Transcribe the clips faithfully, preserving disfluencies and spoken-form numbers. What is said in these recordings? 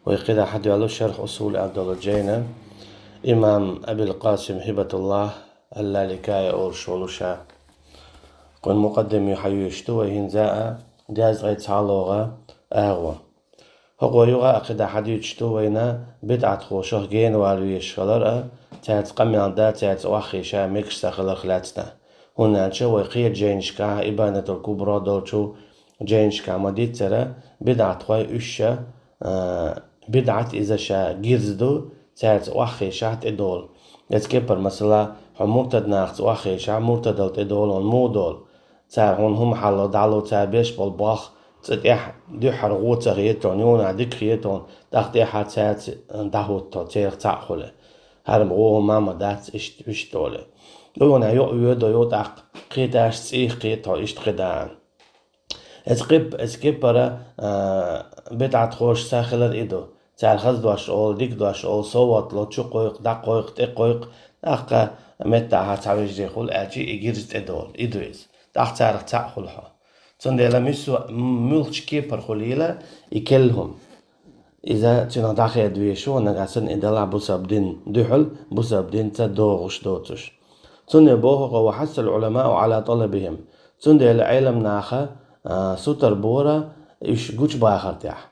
Вай кхидӀа хьадоаладу Шархь Усул аьнна долу жайна, имам Абил Къасим Хибатуллах Аллаликая олуш волу ша. Кхуьнан мукъаддаме хьаюьйцуш ду вай хӀинца а дезткъе цхьалгӀа агӀо. ХӀокху юкъа а кхидӀа хьадуьйцуш ду вайна бидӀатхошах генавала везаш хилар а, цаьрца къамел дан, цаьрца охьахеша мегаш ца хиларх лаьцна. ХӀунда аьлча вай кхечу жайнашкахь, Ибанатул Кубра долчу жайнашкахь ма-дийццара, бидӀатхой уьш ша, а, бидӀат иза ша гирза ду, цаьрца охьахешахь тӀедолу. Эцу кепара, масала, хьо муртад нахаца охьахешахь, муртадал тӀедолу хьуна муха долу? Цара хьуна хӀума хьалла дӀало, цара беш болу болх цӀа тӀехь дуьххьара гӀо ца хета хьуна, юнахь дика хета хьуна, тӀаккха тӀехьа цаьрца дӀахӀутту хьо, церах цхьаъ хуьлу. ХӀара гӀо хӀума ма дац, иштта, иштта олу. Юнахь юкъа воьду, ю тӀаккха кхеташ цӀийх кхета хьо, иштта кхидӀа. Эцу кеп-, эцу кепара, а, бидӀатхоша ца хилар и ду. Цара хаза дош олу, дика дош олу, совгӀат ло, чу кхойкху, дӀакхойкху, тӀе кхойкху, тӀаккха меттахьа цхьа вежарий хуьлу аьлча, и гирза тӀедолу. И ду иза. ТӀаккха царах цхьаъ хуьлу хьо. Цундела муьссо-, м-, муьлххачу кепара хуьлийла и керла хӀума. Иза цуьнах дӀахеда везаш ву, нагахь санна и далахь бусалба дин дуьхьал, бусалба динца догӀуш доцуш. Цундела боху хьо: «Ва хьасал Ӏуламау Ӏала талабихим». Цундела Ӏеламнаха, а, сутара бора уьш гучубахар тӀехь.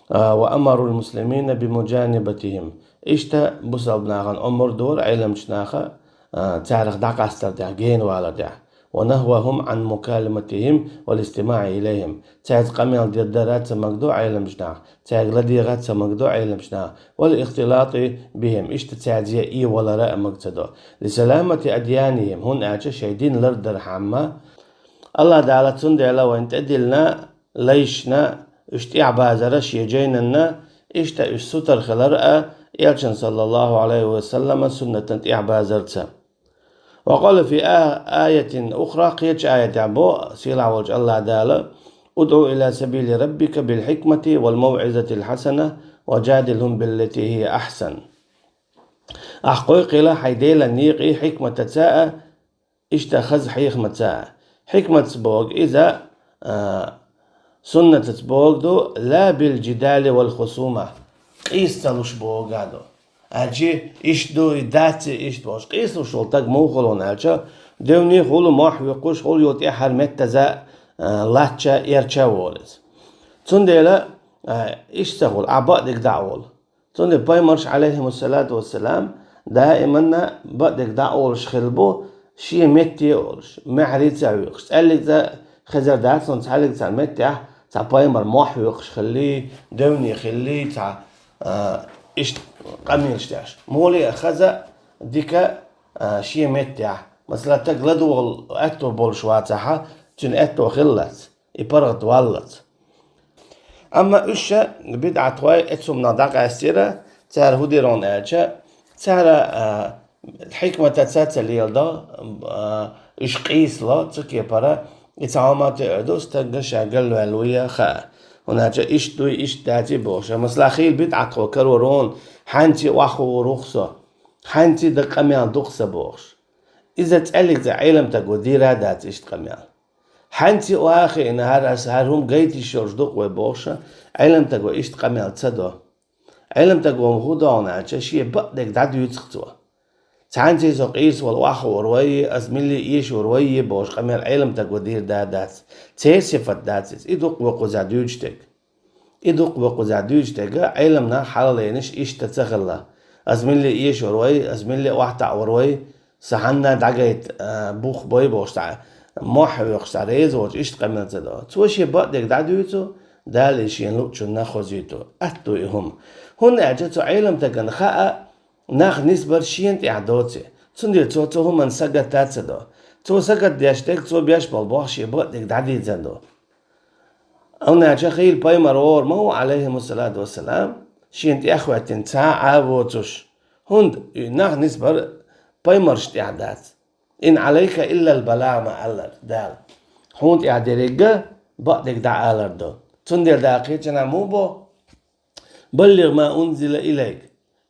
А, «ва амарул муслимина би муджанабатихим». Иштта бусалба нахана омар дора Ӏеламчу наха, а, царах дӀакъастар тӀехь, генавалар тӀехь. «Ва нахвахум ан мукалиматихим вал истимаӀи илайхим». Цаьрца къамел дер дара ца магадо Ӏеламчу наха, цаьрга ладегӀа ца магадо Ӏеламчу наха, «вал ихтилати бихим», иштта цаьрца е валара а мага ца до. «Ли саламати адьянихим», хӀунда аьлча шайн дин лардархьама, АллахӀ Дала цундела вайна тӀедиллина лайшна, уьш тӀехьабазара шен жайнанна, иштта уьш сутара хилар а, Элчан, саллаллаху Ӏалайхи ва саллама, суннатан тӀехьабазарца. Ва къала фи а-, аятин ухра, кхечу аятехь бо сийлахь волчу АллахӀ Дала: «УдӀу ила сабили раббика бил хьикмати вал мавӀизатил хьасана ва жадилхум биллати хия ахьсан». Ахь кхойкхийла хьайн Делан некъий хьикматаца а, иштта хаза хьехамаца а. Хьикматца бохург иза, а, суннатаца бохург ду, ла бил жидали вал хусума. Къийса ца луш бохург а ду. Аьлча, иштта ду, и дац, и иштта бохуш. Къийса луш волу стаг муха хуьлу аьлча, девне хуьлу, мохь вуьккхуш хуьлу, юха тӀаьхьара меттаза, а, латча, эрча волу иза. Цундела, а, иштта ца хуьлу, ахь бакъдерг дӀа а волу. Цундела пайхамарш, Ӏалайхимуссалату вассалам, даиманна бакъдерг дӀа а олуш хилла бу, шен метте а олуш, маьхьарий ца хьоькхуш, цхьаьллиг цхьа хезар дац, цхьаьллиг цхьа меттехь цхьа пайхамар мохь хьоькхуш хилли, девне хилли, цхьа, а, иштта къамелаш деш. Муха а хаза, дика, а, шен меттехь. Масала, стаг ладогӀал аьтто болуш вацахьа, цуьнан аьтто хиллалц, и паргӀат валлалц. Амма уьш ша бидӀатхой эцу хӀуманах дӀакъаьстира, цара хӀун дира аьлча, цара, а, хьикматаца ца леладо, а, уьш къийсало, цу кепара, и цхьа хӀума тоьар ду, стагга ша галваьлла вуй а хаа. ХӀунда аьлча иштта дуй, иштта дац и бохуш. Масала, хийла бидӀатхо карор ву хьуна, хьаьнций охьахуур ву-кх со, хьаьнций дан къамел ду-кх сан бохуш. Иза цхьаьллиг цхьа Ӏеламстаго дийр а дац иштта къамел. Хьаьнций оха хиъна, хӀара ас, хӀара хӀума гайта йиш йолуш ду-кх вай бохуш, Ӏеламстаго иштта къамел ца до. Ӏеламстаго хӀун до аьлча, шен бакъдерг дӀадуьйцу-кх цо. Цхьаьнций со къийсавала охьахуур вай, ас милли эшор вай бохуш къамел Ӏеламстаго дийр а дац. Церан сифат дац иза. И ду-кх вай кхузахь дуьйцуш дерг. И ду-кх вай кхузахь дуьйцуш дерг, Ӏеламнах хьалхалернаш иштта ца хилла. Ас милли эшор вай, ас милли охьатаӀор вай, сан хьанна дӀагайта, а, бух бой бохуш цхьа, мохь хьоькхуш цхьа реза волчу иштта къамел ца до. Цо шен бакъдерг дӀадуьйцу, Дала и шена луучунна хозуьйту. Атта ду и хӀума. ХӀунда аьлча цу Ӏеламстагана хаьа, нах нисбар шена тӀехь доций. Цундела цо цу хӀуманна сагатта а ца до. Цо сагатдеш дерг, цо беш болу болх шен бакъдерг дӀадийцина ду. Амма аьлча хийла пайхамар вогӀур ма ву, Ӏалайхимуссалату вассалам, шена тӀехӀоьттина цхьа а воцуш. ХӀунда и нах нисбар пайхамаршна тӀехь дац. «Ин Ӏалайка иллал балагӀ», ма аьллара Дала. Хьуна тӀехь дерриг а бакъдерг дӀаалар ду. Цундела Дала кхечанхьа муха бо: «БаллигӀ ма унзила илайк,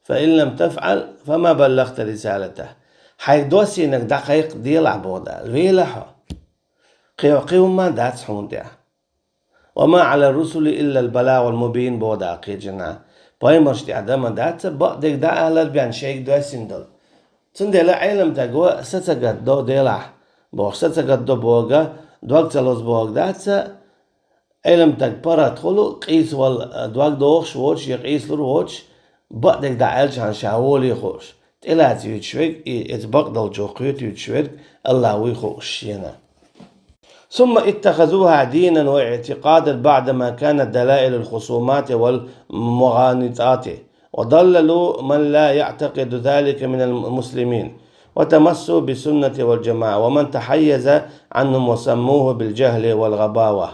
фа ин лам тафӀал, фа ма баллахта рисалатахӀ». Хьайга доссийнарг дӀакхайкха делахь, боху Дала, велахь хьо. Кхин, кхин хӀумма дац хьуна тӀехь. وما على الرسل إلا البلاغ المبين боху даккхийчина. Пайхамаршна тӀехь дан ма дац бакъдерг дӀаалар бен шайга доьссина долу. Цундела Ӏеламстаг ва са ца гатдо Делахь, бохуш, са ца гатдо бохург, дог ца лозу бохург дац, Ӏеламстаг паргӀат хуьлу, къийсавала дог дохуш воцуш я къийсалур воцуш, бакъдерг дӀааьллачхьана ша волий хууш, тӀелаца юьйцуш верг, и иза бакъдолчух кхетуьйтуш верг АллахӀ вуй хууш шена. ثم اتخذوها دينا واعتقادا بعدما كانت دلائل الخصومات والمغالطات، وضللوا من لا يعتقد ذلك من المسلمين، وتمسوا بالسنة والجماعة، ومن تحيز عنهم وسموه بالجهل والغباوة.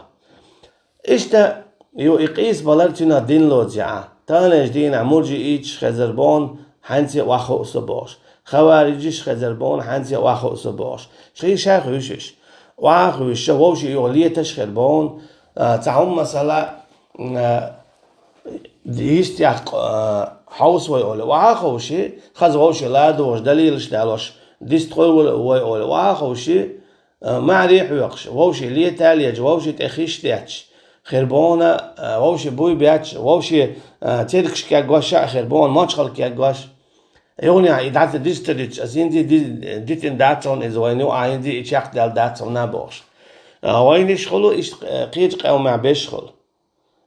Иштта ю и къийсабалар цуьнан дин лоцу яа. Таханлерчу дийнахь муржииташ хезар боху хӀинца а охьахуу со бохуш. Хавариджиш хезар боху хӀинца а охьахуу со бохуш. Ши ша хуьйшуш. Охьахуьйшуш, вовшийн юха леташ хир боху. А, цхьа хӀума масала, а, йистехь, а, хьовса вай олу. Охьаховший, хаза вовшийн ладугӀуш, далилаш далош, дистхой вай олу. Охьаховший, а, маьхьарий хьоькхуш, вовшийн лета а леташ, вовшийн тӀе хиш детташ хир боху, а, вовшийн буй бетташ, вовшийн, а, цергаш кегош а хир боху, мочхал кегош. Юханехь и дӀа ца дистадиташ, аса хӀинца ди-, дитина дац хьуна иза вайна, юкъахь хӀинца и чекхдаьлла дац хьуна бохуш. А, вайниш хуьлу иштта, а, кхечу къаьмнехь беш хуьлу.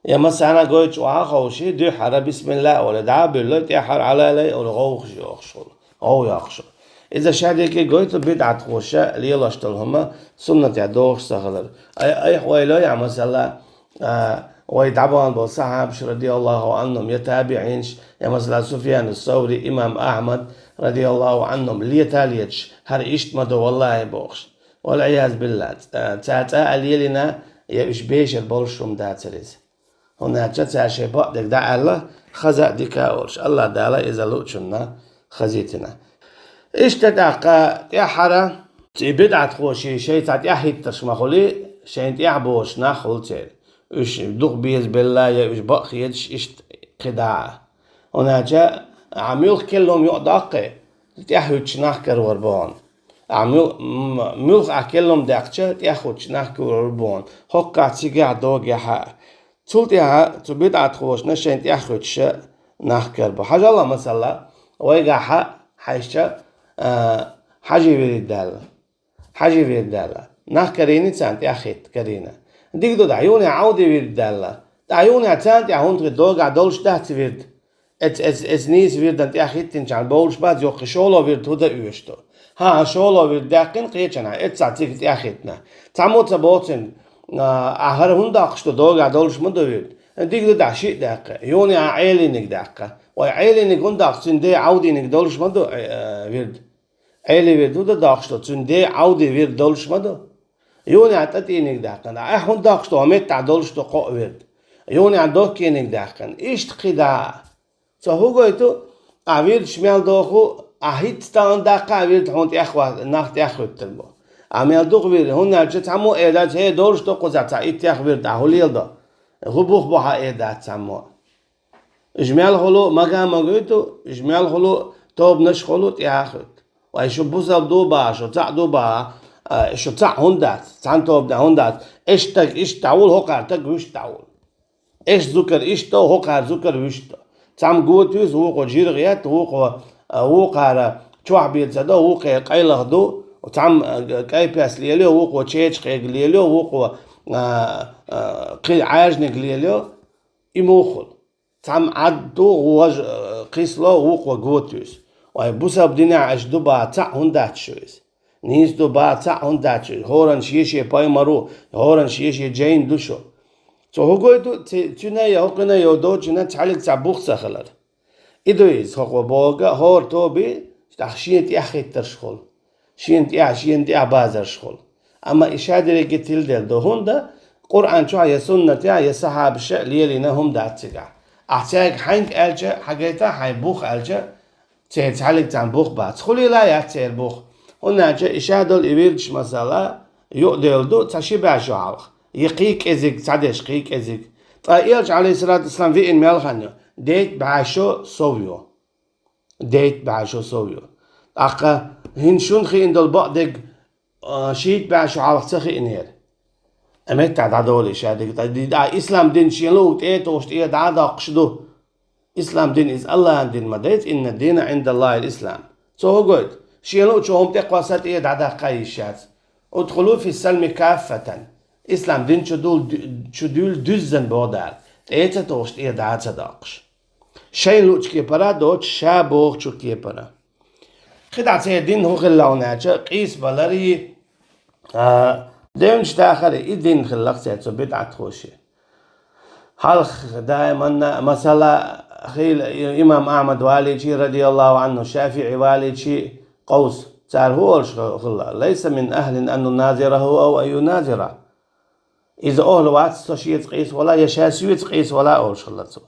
Я массарна гойтуш охьаховший, дуьххьара бисмилла олий, дӀа а буьллий, тӀаьххьара Ӏалалай олий, гӀовгӀаш йохуш хуьлу. ГӀов йоккхуш хуьлу. Иза шадерриге гойту бидӀатхоша лелош долу хӀума суннатехь догӀуш ца хилар. Ай, айхьа вай лой, я масала, а, вай дӀабахана болу сахьабаш, радияллаху анхум, я табиӀинаш, я масала Суфьяну Саври, имам Ахьмад, радияллаху анхум, лета а леташ, хӀара иштта ма ду, валлахӀи, бохуш. Вал-Ӏиязу биллахӀ, ца, ца цкъа а лелийна, я уьш бешар болуш хӀума дацара иза. ХӀунда аьлча цара шайн бакъдерг дӀааьлла, хаза а, дика а олуш, АллахӀ Дала иза луучунна хазийтина. Иштта тӀаккха тӀаьххьара, и бидӀатхоший шайн цхьа тӀаьхьахӀиттарш ма хуьлий, шайна тӀаьхьа бохуш нах хуьлу церан. Уьш дукха безабелла я уьш бакъ хеташ иштта кхидӀа а. ХӀунда аьлча ахьа муьлхха керла хӀума юкъадоккхий, тӀаьхьахӀуьттуш нах карор бу хьуна. Ахьа муьл-, м-, муьлхха ахьа керла хӀума даьккхича, тӀаьхьахӀуьттуш нах карор бу хьуна. ХӀокхахь, цигахь, догахь а. Цул тӀаьхьа цу бидӀатхошна шайна тӀаьхьахӀуьттуш нах карор бу. Хьажал, масала, вайгахь хьаьжча, а, хьажий вирд даьлла. Хьажий вирд даьлла. Нах карийна царна тӀаьхьахӀитта, карийна. Дика ду, дӀа юханехь Ӏовдий вирд даьлла. ТӀаккха юханехь царна тӀаьхьа хӀунда хи догахь долуш дац вирд? Эц-, эц-, эц нийса вирдан тӀаьхьахӀиттинчарна бовлуш бац, йоккха шоло вирд хӀун дан оьшу ду? ХӀан, хьан шоло вирд даьккхина кхечанхьа, эццахь цига тӀаьхьахӀиттина. Цхьаммо ца боху цуьнга, а, ахь хӀара хӀунда доккхуш ду, догахь долуш ма ду вирд? Дика ду, дӀа шиъ даьккхи. Юханехь Ӏелийниг даьккхи. Вай Ӏелийниг хӀунда доккху, цуьнан ден Ӏовдийниг долуш ма ду, э, вирд? Ӏелий вирд хӀун дан доккхуш ду, цуьнан ден Ӏовдий вирд долуш ма ду. Юханехь тӀатӀийниг даьккхина. Ахь хӀунда доккхуш ду, хьо меттахь долуш ду кхоъ вирд? Юханехь доккхийниг даьккхина. Иштта кхидӀа а. Цо хӀун гойту? Ахь вирдаш мел доху, ахь хӀинцца тахана даккха а вирд хьуна тӀехва-, нах тӀаьхьахӀуьттур бу. Ахь мел дукха вирд, хӀунда аьлча цхьаммо а эр дац, хӀей, долуш ду кхузахь цхьа иттех вирд, ахь хӀун леладо? ХӀун бух бу хьан эр дац цхьаммо а. Уьш мел хуьлу, мага ма гойту, уьш мел хуьлу, тобанаш хуьлу, тӀаьхьахӀуьтту. Вай шу бусалба ду баха, шу цхьаъ ду баха, а, шу цхьаъ хӀунда дац, цхьана тобанехь хӀунда дац? Эш стаг иштта дӀаволу, хӀокхара стаг вуьшта дӀаволу. Эш зукар иштта до, хӀокхара зукар вуьшта до. Цхьамма го туьйсу, вукхо жиргӀа етта, вукхо, а, вукхара чохь бен ца до, вукхо къайлаха ду, цхьамма, а, кӀай пес лелайо, вукхо чеча кхега лелайо, вукхо, а, а, кхин Ӏаьржаниг лелайо, и муха хуьлу? Цхьамма Ӏад ду, вож-, а, кхисло, вукхо го туьйсу. Вай бусалба динехь аша ду баха цхьаъ хӀунда дац шу иза? Нийса ду баха цхьаъ хӀунда дац шу иза? ХӀоранна шен-шен пайхамар ву, хӀоранна шен-шен жайна ду шу. Цо хӀун гойту, ци-, цуьнан я хӀокхуьнан я доцучунна цхьаллиг цхьа бух ца хилар. И ду иза, хӀокхо бохург, хӀора тоби, тӀаккха шена тӀаьхьахӀиттарш хуьлу. Шена тӀаьхьа, шена тӀаьхьа базарш хуьлу. Амма и шадерриге тиладелла ду. ХӀунда Къуръан чохь я суннатехь, я сахьабаша лелийна хӀума дац цигахь. Ахь цаьрга хьаьнга аьлча, хьагайта хьайн бух аьлча, церан цхьаллиг цхьана бух бац. Хуьлийла яц церан бух. ХӀунда аьлча и шадолу и вирдаш масала юкъаделла ду цхьа ши бӀе шо хьалха. Я кхин кӀезиг, цхьа деш кхин кӀезиг. Ткъа Элча, Ӏалайхиссалату вассалам, веана мел хан ю? Дейтта бӀе шо сов ю. Дейтта бӀе шо сов ю. ТӀаккха хӀинца шуна хиъна долу бакъдерг, а, шийтта бӀе шо хьалха ца хиънера. Амма тӀа дӀадолий ша дика, тӀа ди-, а, ислам дин шен луг тӀе тохаш тӀе дӀадоккхуш ду. Ислам дин иза Аллахьан дин ма дайца, инна дина Ӏиндаллахьил ислам. Цо хӀу гойту? Шен луучу хӀума тӀе кхосса тӀе дӀадаккха йиш яц. Удхулу фи салми каффатан. Ислам дин чу дул-, чу дуьйла дуьззина боху Дала. ТӀе ца тохаш тӀе дӀа ца доккхуш. Шайна луучу кепара доцуш, ша бохучу кепара. КхидӀа церан дин хӀун хилла хьуна аьлча, къийсабалари, а, девнаш дахари, и дин хилла-кх церан цу бидӀатхоши. Хьалха даиманна масала хила имам Ахьмад валийчи, радияллаху Ӏанху, ШафиӀи валийчи, къовса. Цара хӀун олуш хилла? «Лайса мин ахлин ан нуназираху ау ан юназира». Иза охьла вац со шеца къийса вала, я ша соьца къийса вала олуш хилла цо.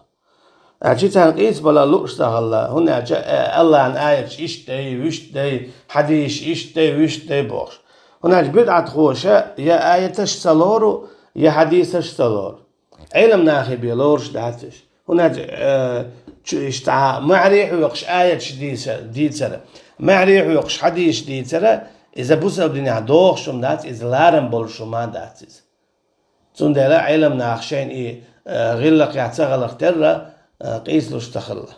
Аьлча царна къийса бала лууш ца хилла, хӀунда аьлча, э, Аллахьан аяташ иштта дай, вуьшта дай, хьадисаш иштта дай, вуьшта дай бохуш. ХӀунда аьлча бидӀатхоша я аяташ ца лору, я хьадисаш ца лору. Ӏелам нахе бен лоруш дац уьш. ХӀунда аьлча, э, чу иштта маьхьарий хьоькхуш аяташ дийца-, дийцара, маьхьарий хьоькхуш хьадисаш дийцара, иза бусалба динехь догӀуш хӀума дац, иза ларам болуш хӀума дац иза. Цундела Ӏелам наха шайна и, э, гӀиллакхехь ца хиларх терра, э, къийсалуш ца хилла.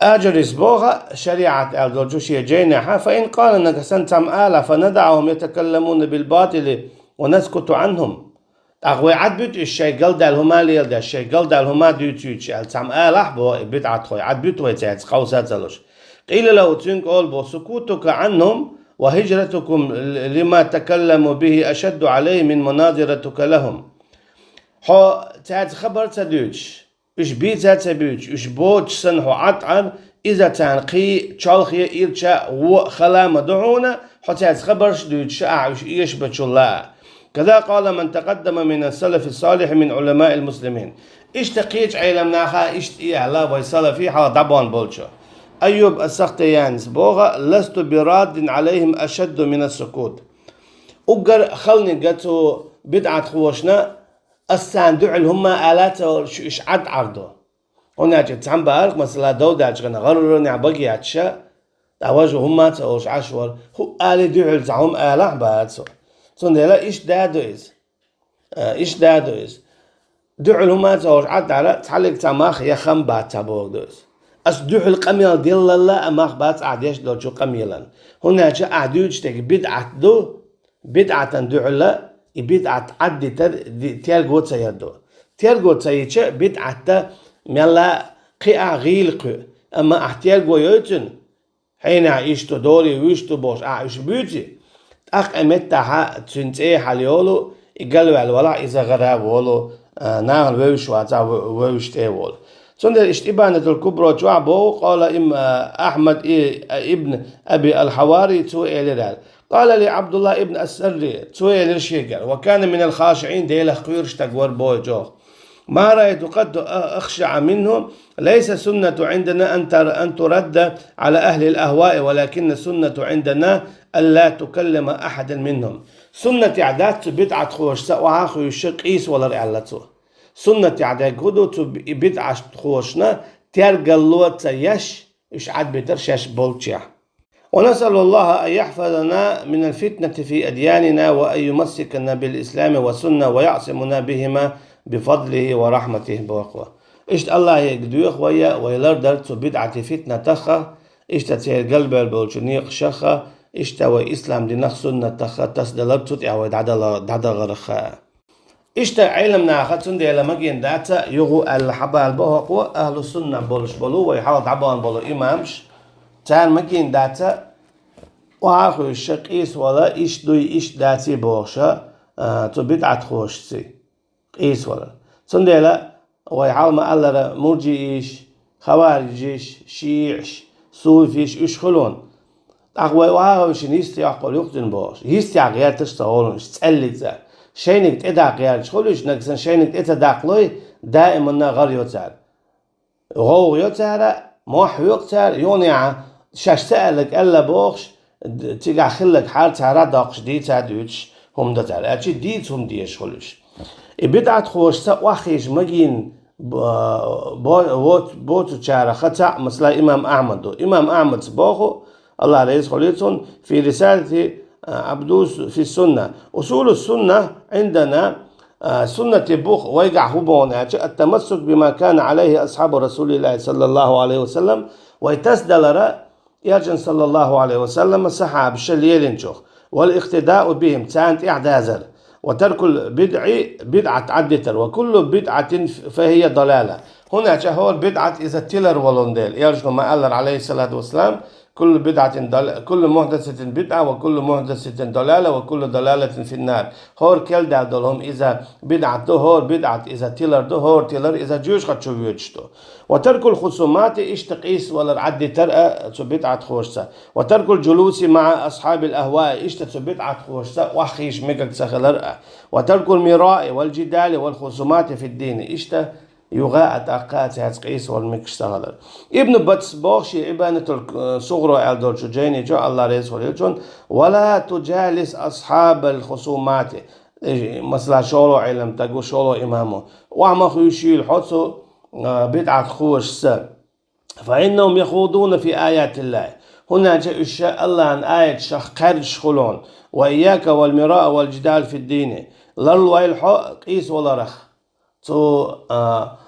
Аджурис боху шариӀат аьлла долчу шен жайнехьа: «Фа ин къала», нагахь санна цхьамма ала, «фа надагӀухум ятакалламуна бил батили ва наскуту Ӏанхум». ТӀаккха вай Ӏадбуьту уьш шайн галдаьлла хӀума леладеш, шайн галдаьлла хӀума дуьйцуьйтуш аьлла цхьамма алахь боху и бидӀатхой, Ӏадбуьту вай цаьрца къовса а ца луш. Къийла лахӀу, цуьнга олу боху: «Сукутука Ӏанхум ва хӀижратука лима такалламу бихӀи ашадду Ӏалайхи мин муназиратука лахӀум». Хьо цаьрца хабар ца дуьйцуш, уьш бийца а ца буьйцуш, уьш боцуш санна хьо Ӏад Ӏар, иза царна кхин а чолхе а, ирча а, вон а хала ма ду хьуна, хьо цаьрца хабарш а дуьйцуш ахь уьш эшабечул а. Каза къала ман такъаддама мина салафи салихь мин Ӏуламаил муслимин. Иштта кхечу Ӏелам наха иштта и аьлла вай салафий хьалха дӀабоьнна болчо. Айюб ас-Сахтиянис боху: «Ласту бираддин Ӏалайхим ашадду мина сукут». Уггар халниг цу бидӀатхошна ас царна дуьхьал хӀумма ала ца волуш уьш Ӏад Ӏар ду. ХӀунда аьлча цхьамма бахарх, масала, дов даьлча гӀана гӀарра нехь баге яьтташа, дӀа важа хӀумма а ца олуш Ӏаш вара, хӀуъа али дуьхьал цхьа хӀума алахь бац цо. Цундела иштта да ду иза. Э, иштта да ду иза. Дуьхьал хӀумма а ца олуш Ӏад Ӏара, цхьаллиг цхьа мах я хам бац цхьа боху ду иза. Ас дуьхьал къамел деллалла а мах бац ахь деш долчу къамелан. ХӀунда аьлча ахь дуьйцуш дерг бидӀат ду, бидӀатан дуьхьала и бидӀат Ӏаддитар ди-, терго ца яр ду. Терго ца йича, бидӀатта мелла кхин а гӀийла кхуьу. Амма ахь терго йойцуьнан, хьенехь иштта ду, долий вуьш ду бохуш, ахь уьш буьйци, тӀаккха меттахьа цуьнан цӀе хьала йолу, и галваьлла валахь иза гӀара а волу, а, нахана вевзаш вацахь, вевзаш тӀе а волу. Цундела иштта Ибанатул Кубра чохь боху, къала им-, а, Ахьмад и-, а, ибн Аби ал-Хьавари, цо элира аьлла. Къала ли Абдулла ибн ас-Сарри, цо элира шегара, ва кана минал хашиӀин, Делах кхоьруш стаг вара боху чӀогӀа. Ма раайту къатту а-, ахшаӀа минху, лайса суннату Ӏиндана ан тар-, ан турадда Ӏала ахлил ахваи, валакинна суннату Ӏиндана алла тукаллима ахьадан минхум. Суннатехь дац цу бидӀатхошца охьа а хуьйшуша къийса валар аьлла цо. Суннатехь дерг хӀун ду, цу би-, бидӀатхошна тергалло ца еш, уьш Ӏадбитар шаьш болчехь. ونسأل الله أن يحفظنا من الفتنة في أدياننا وأن يمسكنا بالإسلام والسنة ويعصمنا بهما بفضله ورحمته боху. Иштта Аллахьега доьху вай, вай лардар цу бидӀати фитнатах а, иштта церан галбевлла болчу некъашах а, иштта вай ислам динах, суннатах а тасадалар, цу тӀехь вай дӀадала-, дӀадахарха. Иштта Ӏелам наха цундела магийна дац а, юха аьлла хьабалба хӀокхо, ахьлу сунна болуш болу вай хьалха дӀабоьнна болу имамаш, царна магийна дац а, охьа а хуьйшуша къийса вала, иштта дуй, иштта даций бохуша, а, цу бидӀатхошций къийса вала. Цундела вай хьалха ма-аллара, мурджииш, хаварижиш, шиӀаш, суфиш, уьш хуьлун. ТӀаккха вай охьа а хевшина йист йоккхур ю-кх цуьнан бохуш. Йистехь гӀерташ ца волуш, цӀеллица. Шайниг тӀедаккха гӀерташ хуьлуш, нагахь санна шайниг тӀе ца даккхалой, даиманна гӀар йо цара. ГӀовгӀа йо цара, мохь хьоькху цара, юханехьа шаьш ца аьлларг аьлла бохуш, д-, цигахь хилларг хьарцахьара доккхуш, дийца а дуьйцуш хӀума до цара. Аьлча дийца хӀума дезаш хуьлуш. И бидӀатхошца охьахийша магийна бо-, бо-, воц-, боцучарах цхьаъ, масала, имам Ахьмад ду. Имам Ахьмадс боху, Аллахь реза хуьлийла цунна, фи рисалати а, Абдус фи сунна. Усулу сунна индана, а, суннати бух вайгахь хӀу боху аьлча, ат-тамассук бима кана алайхи асхьабу Расулиллахи саллаллаху алайхи ва саллам, вай тасдалара, Элчан саллаллаху алайхи ва саллама сахьабаша лелинчух, вал иқтидау бихим, царна тӀаьхьадазар, ва таркул бидъи, бидъат Ӏаддитар, ва куллу бидъатин фахия далала. ХӀунда аьлча хӀора бидъат иза тилар волун дела. Элчано ма-аллара, алайхи салату ва салам, куллу бидъатин дал-, куллу мухдасатин бидъа, ва куллу мухдасатин далала, ва куллу далалатин финнар. ХӀора керла долу хӀума иза бидъат ду, хӀора бидъат иза тилар ду, хӀора тилар иза жоьжахати чу воьдуш ду. Ва таркул хусумати, иштта къийсавалар Ӏаддитар а цу бидъатхошца. Ва таркул жулуси маӀа асхьабил ахваи, иштта цу бидъатхошца охьахийша мегаш ца хилар а. Ва таркул мираи вал жидали вал хусумати фид дини, иштта юха а тӀаккха а цаьрца къийсавала мегаш ца хилар. Ибн Батас боху шен Ибанатул, э, Сугъро аьлла долчу жайни чу, Алла реза хуьлийла цунна: «Вала тужалис асхьабал хусумати». Э, масала, шоло Ӏилман стаг ву, шоло имам ву. Охьа ма хуьйшийла хьо цу, э, бидъатхошца. «Фа иннахум яхудуна фи аятиллахи». ХӀунда аьлча уьш ша Аллахьан аяташах кхаьрдаш хуьлу. «Ва ийяка вал мираа вал жидал фид дини». Ларлойла хьо къийсаваларах цу, а,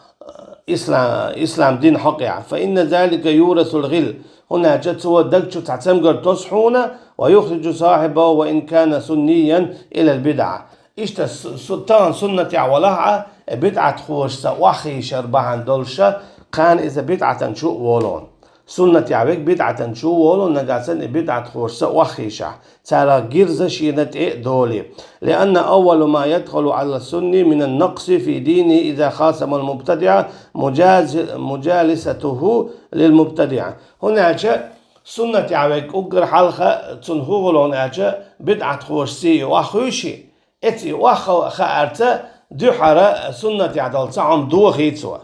ислам, ислам дин хьокъехь. «Фа инна залика юрасул гъил». ХӀунда аьлча цо даг чу цхьа цамгар тосу хьуна, «ва юхриджу сахьибаху ва ин кана сунниян илал бидъа». Иштта су-, су-, тахана суннатехь валахь а, э, бидъатхошца охьахийшар бахьана долуша, кхана иза бидъатан чу а волу. Суннатехь верг бидъатан чу а волу, нагахь санна и бидъатхошца охьахийшахь, царах гирза шена тӀе а долий. «Лианна аввалу ма ядхулу ала сунни минан накъси фи дини иза хасамал мубтадиа мужаз-, мужалисатуху лил мубтадиа». ХӀунда аьлча суннатехь верг уггар хьалха цунна хӀун хуьлу аьлча, бидъатхошций охьахуьйший, эций охьахаарца дуьххьара суннатехь долу цхьа хӀума дохий цо.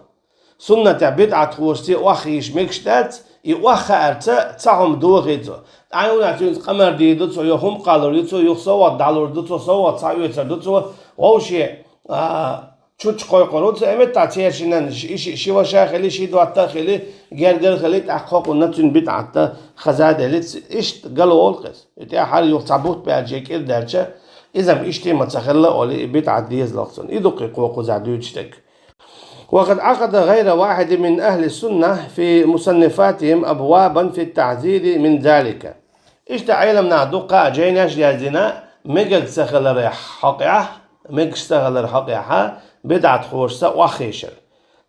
Суннатехь бидъатхошций охьахийша мегаш дац, и охьахаарца цхьа хӀума дохий цо. ТӀаккха юха цуьнца къамар дийр ду цо, юха хӀума кхаллур ю цо, юха совгӀат дӀалур ду цо, совгӀат схьаоьцур ду цо, вовшийн, а, чучча кхойкхур ву цо, и меттахь церан шиннан ши, ши, ши ваша хили, ши дотта хили, гергара хили, тӀаккха кхокхунна цуьнан бидӀатта хаза делица, иштта гало волу кхеза. И тӀаьхьара юха цхьа бутт баьлча, кӀира даьлча, иза-м иштта ма ца хилла олий, и бидӀат дезалахь цунна. И ду-кх кху кхузахь дуьйцуш дерг. «Ва къад Ӏакъада гъайра вахьидин мин ахьли сунна фи мусаннифатихим абвабан фи тахьзири мин залика». Иштта Ӏеламнаха дуккха а жайнаш яздина, мегаш ца хиларх хьокъехь, мегаш ца хилар хьокъехьа, бидӀатхошца охьахийшар.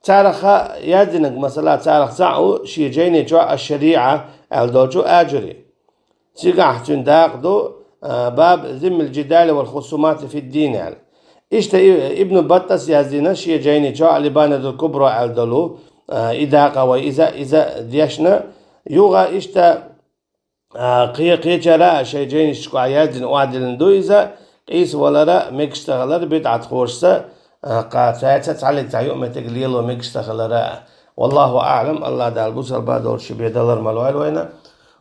Царах яздинарг, масала, царах цхьаъ ву шен жайни чохь Аш-Шариа аьлла долчу Аджури. Цигахь цуьнан дакъа ду, а, «Баб зиммил жидали вал хусумати фид дин» аьлла. Иштта и-, Ибн Баттас яздина шен жайни чохь Ал-Ибанатул Кубра аьлла долу, а, и дакъа вай иза, иза дешна. Юха иштта, а, кхе-, кхечара а шайн жайнашкахь яздина охьадиллина ду иза, къийсавалара мегаш ца хилар бидӀатхошца, а, кхачаьрца цхьаллиг цхьа юкъаметтиг лело мегаш ца хилара. Валлаху аӀлам, Аллах Дала бусалба долуш ши бен далар ма лойла вайна.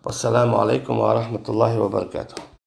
Вассаламу алайкум ва рахматуллахи ва баракатух.